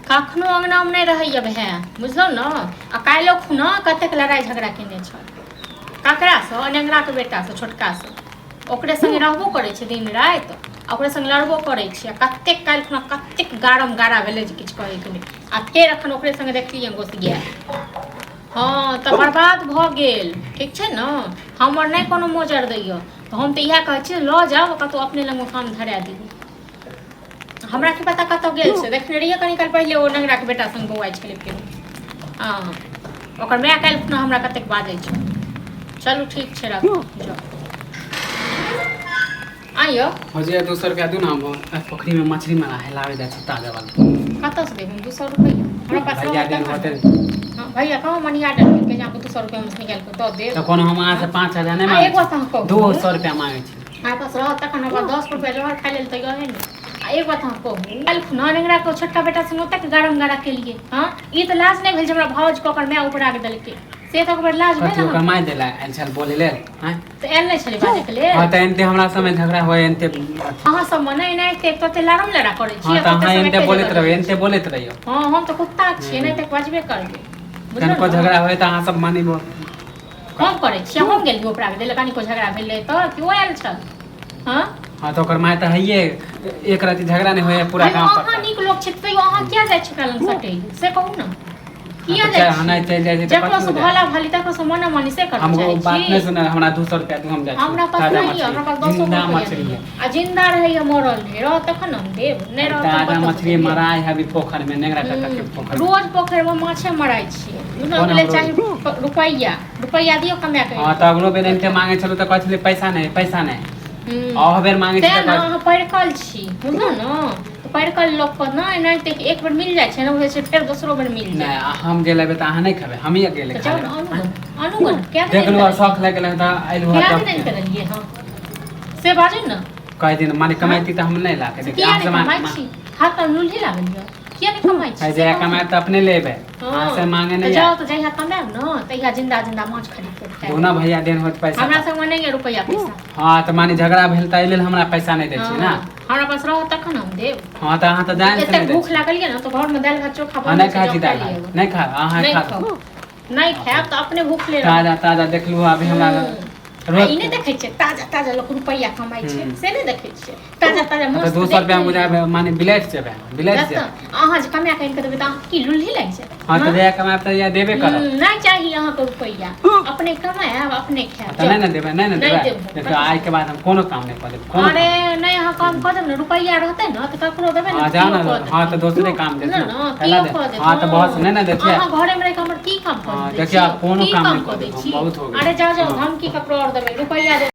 कखनो अङ्गनामे नहि रहैए भाय, बुझलहुँ ने? आ काल्हिो खुना कतेक लड़ाइ झगड़ा केने छल। ककरासँ? नेंगराके बेटासँ, छोटकासँ। ओकरे संगे रहबो करै छै दिन राति आ ओकरे संग लड़बो करै छै। आ कतेक काल्हि खुना कतेक गारम गारा भेलै जे किछु कहैके नहि। आ फेर एखन ओकरे संगे देखलियै गोसिया। हँ, तऽ बर्बाद भऽ गेल। ठीक छै ने, हमर नहि कोनो मोजर दैए, तऽ हम तऽ इएह कहै छियै, लऽ जाउ कतहु अपने लगमे काम धरा दियौ। हमरा की पता कतऽ गेल छै। देखने रहियै कनी काल पहिले ओ नंगराके बेटा संग बौआइ छलै। फेर हँ, ओकर माय काल्हि खुना हमरा कतेक बाजै छै। चलू, ठीक छै, राखू, जाउ। आइयो। भौजी, 200 रुपया दू ना, हम पोखरी में मछली मारा है, लावे जाइ छी ताजा वाला। कतऽसँ देब हम 200 रुपैआ? हमरा पास भैया रहत देन तखन। होते। हँ, भैया कहाँ मनी ऑर्डर केलकै जे अहाँके 200 रुपैआ हमसे निकालि कऽ दऽ देब? तऽ कोनो हम अहाँ से 5000 नहि आ मांगै एक बात अहाँ छी, कहू। 200 रुपया मांगै छी। हमरा पास रहत तखन। हमरा 10 रुपैआ जहर खाइ लेल तऽ यहे ने। आ एक बात अहाँ कहू, काल्हि खुना नेंगरा के छोटका बेटा संग ओतेक गरम गरा केलियै, हँ, ई तऽ लाज नहि भेल जे हमरा भाउज के ओकर माय उपरा के देलकै? से तऽ ओकर लाज भेल कथी ओकर अहाँके? माय देला आयल छल बोले लेल आँय? तऽ आयल नहि छलै बाजैके लेल? हँ, तऽ एनते हमरा समय झगड़ा होय एनते। अहाँ सब मने एनाहिते तते लड़म लड़ा करै हँ छियै। तऽ तते अहाँ सब एनते एके बोलैत जगह रहियो, रहै। एनते बोलैत रहियो। हँ, हम तऽ कुत्ता छियै, एनाहिते बजबे करबै, बुझलहुँ कनिको ने? झगड़ा होय तऽ अहाँ सब मानिबो। हम करै छियै? हम गेलियै ओकरा देले? कनिको झगड़ा भेलै तऽ केओ आयल छल? हँ। हँ, तऽ ओकर माय तऽ हइये, एक राति झगड़ा नहि होइए पूरा तैयो गाँव अहाँ पर। नीक लोक छी, तैयो अहाँ किया जाइ छी ओकरा लग सटै लए? से कहू ने, किया तऽ जाइ छी? नहि चलि जाइ छी तऽ जकरो कथी से हो जाइ? भला भली तकरो से मना मनी से करऽ हम चाहै ओ बात छी? नहि सुनल। हमरा 200 रुपया दू, हम जाइ छी। हमरा पास ताजा नहि यऽ। मछली, हमरा पास दसो जिंदा रुपैआ मछली नहि है। यऽ। आ जिंदा रहैया मरल नहि रहत तखन ने हम देब, नहि रहत तऽ ताजा कतऽसँ मछली देब? मराइ है अभी पोखरि में, नेंगरा काका के पोखरि में। रोज पोखरि में माछे मराइ छियै, बुझलहुँ? कोन ओहि लेल हम चाही रुपैआ। रुपैआ दियौ कमा कऽ। हँ, तऽ अगलो बेर एनते मांगे छलहुँ तऽ कहै छलै पैसा नहि, पैसा नहि। अहो बेर मांगे छी तेँ तऽ ने कहै अहाँ परिकल छी, बुझलहुँ ने? तऽ परिकल लोकके ने एनाहिते कि एक बेर मिल जाइ छै ने, बुझै छै फेर दोसरो बेर मिल नहि जाय। आ हम जे लेबै तऽ अहाँ नहि खेबै, हमही अकेले तऽ खा जाउ ने, लेबै। आनू ने, आनू ने। कए दिन देखलहुँ आनि कऽ शौख लागि गेलै तऽ अयलहुँ। देलियै? कए तब दिन आनि कऽ देलियै हँ, से बाजू ने। कहै दिन माने कमाइती तऽ हम नहि ला के से देती। किया अहाँ नहि से कमाइ छी? हाथ पर लूल्ही लागल यऽ? किया नहि कमाइ छी है से जहिया कहू ने। कमाएब तऽ अपने लेबै, अहाँ से हँ, मांगे तऽ नहि जाउ आयब। तऽ जहिया कमायब ने तहिया जिंदा जिंदा माछ खरीद कऽ खायब। दोनो भैया देन होत पैसा हमरा तऽ। संगमे नहि यऽ रुपैआ पैसा। हँ, तऽ माने झगड़ा भेल तऽ एहि लेल हमरा पैसा नहि दै छी ने? हँ, हमरा पास रहत तखन हम देब। हँ, तऽ अहाँ तऽ जानि से एतेक नहि दै भूख छी। लागल यऽ ने तऽ घरमे दालि भात चोखा हँ, बनल नहि छै, खाइ जाउ छी खा दालि लिअ। भात नहि खायब, अहाँ नहि खा। खाउ, नहि खायब तऽ अपने भूखले रहब। ताजा ताजा देखलहुँ अभी हमरा। आ रोज ई नहि देखै छियै ताजा ताजा लोक रुपैआ कमाइ छै? से नहि देखै छियै ताजा ताजा तऽ माछ? 200 रुपया बुझाबै माने बिलटि जेबै, बिलटि तऽ जेबै। अहाँ जे कमा कऽ आनि कऽ देबै तऽ अहाँ की लुल्ही लागि जायत? हँ, तऽ जहिया कमायब तहिया देबे करब। नहि चाही अहाँके रुपैआ, अपने कमायब, अपने खायब। तऽ नहि ने देबै? नहि ने नहि देबै? देब। देखियौ, आइके बाद हम कोनो काम नहि कऽ देब, कोनो अरे काम। नहि, अहाँ काम कऽ देब ने, रुपैआ रहतै ने तऽ ककरो देबै ने। हँ, जाउ केओ ने। कऽ देतै। हँ, तऽ दोसरे काम देत ने ने। ने कैला केओ देत? कऽ देत। हँ, तऽ बहुत नहि ने दै छियै। अहाँ घरेमे रहि कऽ हमर की काम कऽ हँ, दै देखियौ, छी? आब कोनो की काम नहि कऽ कऽ दै देब हम, छी? बहुत हो गेल। अरे जाउ जाउ। हँ। धमकी ककरो आओर देबै, रुपैआ देबै।